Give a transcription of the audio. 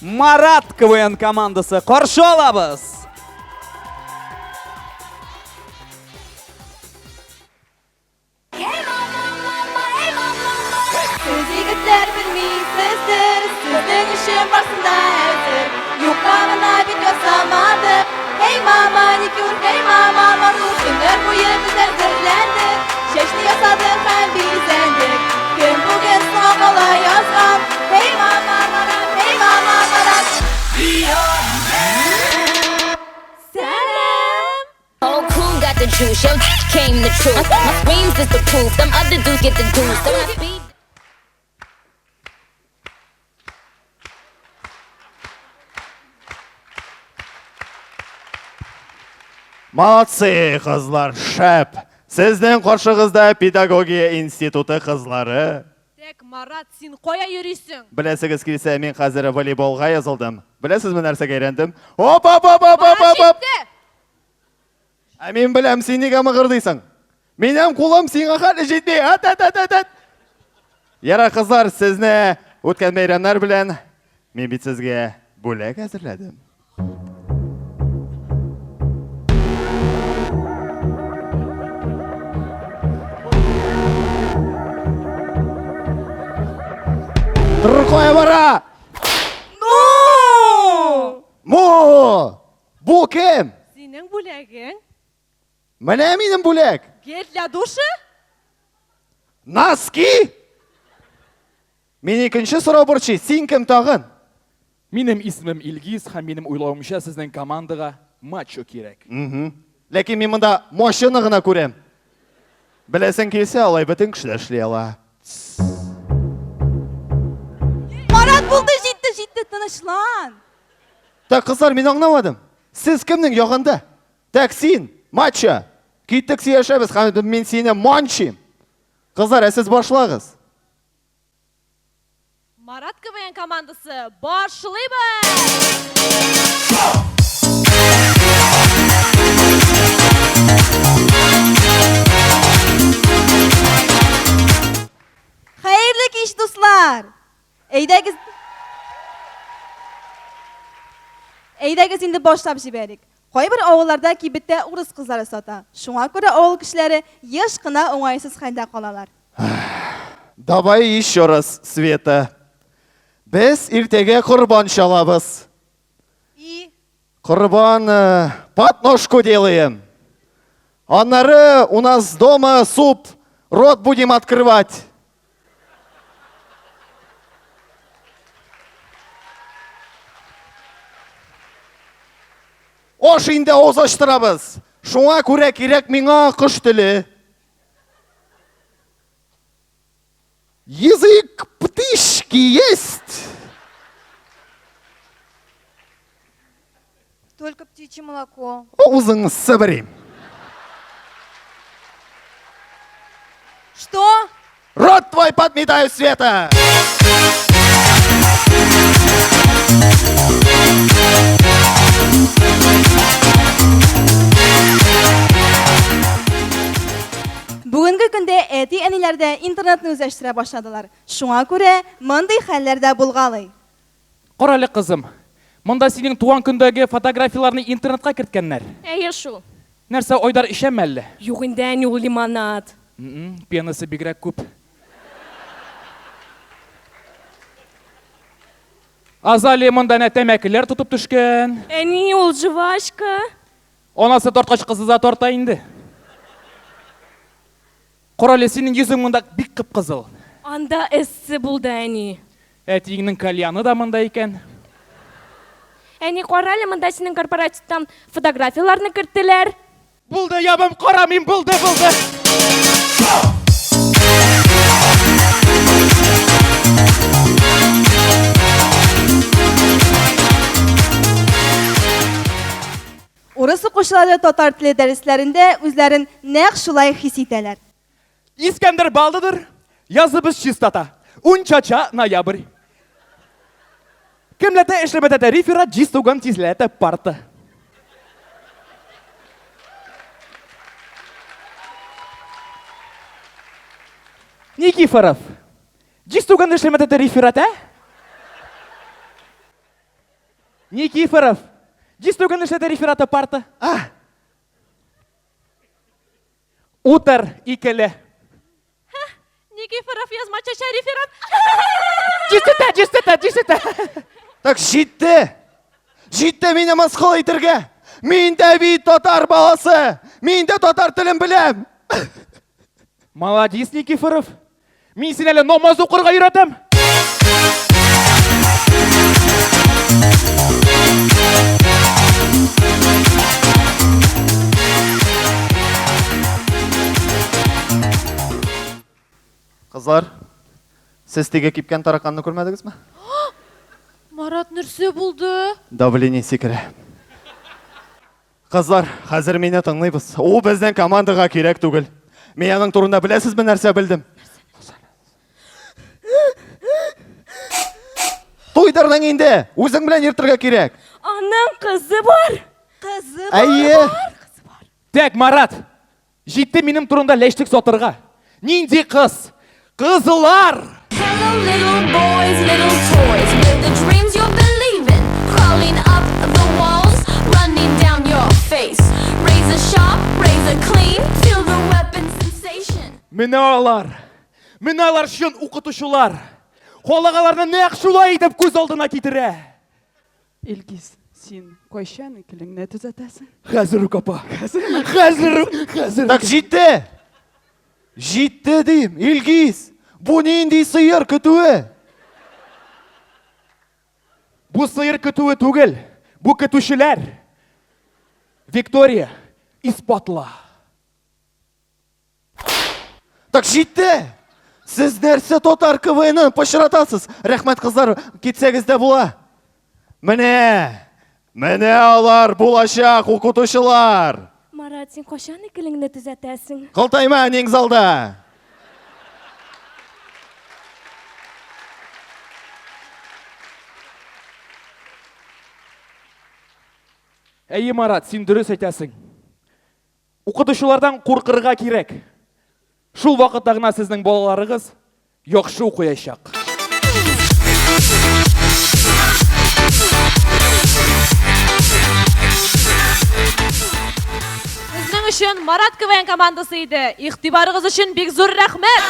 Марат КВН командасы. Каршы алабыз! Сез егетләр белмисездер, сезнең өчен барсын да әзер. Юкка гына бит ясамадык. Эй, мама, маникюр, эй, мама, матур. Көннәр буе без әзерләндек. Чәчне ясадык һәм бизәндек. Кем бүген соңга кала язган? Эй, мама, Марат, эй, мама, Марат. Сәлам! Whole crew got the juice, yo came the truth. My screams is the proof, them other dudes get the goose. So I speed. Молодцы, кызлар, шәп! Сезнең каршыгызда педагогия институты кызлары. Тәк, Марат, син кая йөрисең? Беләсегез килсә, мин хәзер волейболга язылдым. Беләсезме нәрсәгә өйрәндем? Оп, оп, оп, оп, оп, оп, оп. Ә мин беләм, син нигә мыгырдыйсың? Минем кулым сиңа хәтле җитми. Ат, ат, ат, ат, ат. Ярар, кызлар, сезне үткән бәйрәмнәр белән мин бит сезгә бүләк әзерләдем. Тор, кая бара? Ну! Му! Бу кем? Синең бүләгең. Менә минем бүләк. Гель для душа? Носки? Мин икенче сорау борчый. Син кем тагын? Минем исемем Илгиз һәм минем уйлавымча сезнең командага мачо кирәк. Ләкин мин монда мачоны гына күрәм. Беләсең килсә, алай бөтен кеше дә эшли ала. Марат, булды, җитте, җитте, тынычлан. Так, кызлар, мин аңламадым. Сез кемнең ягында? Так, син, мачо. Киттек сөйләшәбез, һәм мин сине манчыйм. Кызлар, ә сез башлагыз. Марат КВН командасы, башлыйбыз! Хәерле кич, дуслар! Әйдәгез Әйдәгез инде башлап җибәрик. Кайбер авылларда кибеттә урыс кызлары сата. Шуңа күрә авыл кешеләре еш кына уңайсыз хәлдә калалар. Давай еще раз, Света. Без иртәгә корбан чалабыз. И? Корбан э, подножку делаем. Аннары у нас дома суп, рот будем открывать. Аш инде авыз ачтырабыз. Шуңа күрә кирәк миңа кош теле. Язык птички есть. Только птичье молоко. Авызыңны сыбырыйм. Что? Рот твой подметаю, Света! Бүгенге көндә әти-әниләр дә интернетны үзләштерә башладылар. Шуңа күрә мондый хәлләр дә булгалый. Карале, кызым, монда синең туган көндәге фотографияләрне интернетка керткәннәр. Әйе шул. Нәрсә, Айдар эчәме әллә? Юк инде, әни, ул лимонад. Пенасы бигрәк күп. Азалия монда әнә тәмәкеләр тотып төшкән. Әни, ул жвачка. Анасы тарткач, кызы да тарта инде. Карале, синең йөзең монда бик кып-кызыл. Анда эссе булды, әни. Әтиеңнең кальяны да монда икән. Әни, карале, монда синең корпоративтан фотографияләрне керттеләр. Булды, ябым, карамыйм, булды, булды. Урыс укучылары татар теле дәресләрендә үзләрен нәкъ шулай хис итәләр. Искәндәр балдыдыр, языбыз чистота. Унчача ноябрь. Кемләтә эшләмәтәтә реферат җиз туган тизләтә парта. Никифоров. Җиз туган эшләмәтәтә реферат, ә? Никифоров! Дистүген эшләде рефераты парта. А! Утыр, икеле. Никифоров язма чәчә реферат. Җистетә, җистетә, җистетә. Так җитте! Җитте мине мыскыл итергә! Мин дә бит татар баласы! Мин дә татар телен беләм! Молодец, Никифоров. Мин сине әле намаз укырга өйрәтәм. Кызлар, сез теге кипкән тараканны күрмәдегезме? Марат, нәрсә булды? Давление сикерә. Кызлар, хәзер мине тыңлыйбыз. Ул безнең командага кирәк түгел. Мин аның турында беләсезме нәрсә белдем? Туйдырдың инде! Үзең белән йөртергә кирәк. Аның кызы бар. Кызы бар. Әйе. Так, Марат, җитте минем турында ләчтек сатырга. Нинди кыз? Кызлар! Hello, little boys, little toys, with the dreams you believe in. Crawling up the walls, running down your face. Razor sharp, razor clean, feel the weapon sensation. Менә алар! Менә алар чын укытучылар! Халык аларны нәкъ шулай итеп күз алдына китерә. Илгиз, син кайчан икелеңне төзәтәсең? Хәзер үк, апа. Хәзер үк, хәзер. Так җитте! Җитте дим, Илгиз! Бу нинди сыер көтүе? Бу сыер көтүе түгел, бу көтүчеләр. Виктория, исбатла. Так җитте! Сез нәрсә татар КВНын пычратасыз? Рәхмәт, кызлар, китсәгез дә була. Менә! Менә алар булачак укытучылар! Марат, син кайчан икелеңне төзәтәсең? Кылтайма, әниең залда! Әйе, Марат, син дөрес әйтәсең. Укытучылардан куркырга кирәк. Шул вакытта гына сезнең балаларыгыз яхшы укыячак. Сезнең өчен Марат КВН командасы иде. Игътибарыгыз өчен бик зур рәхмәт!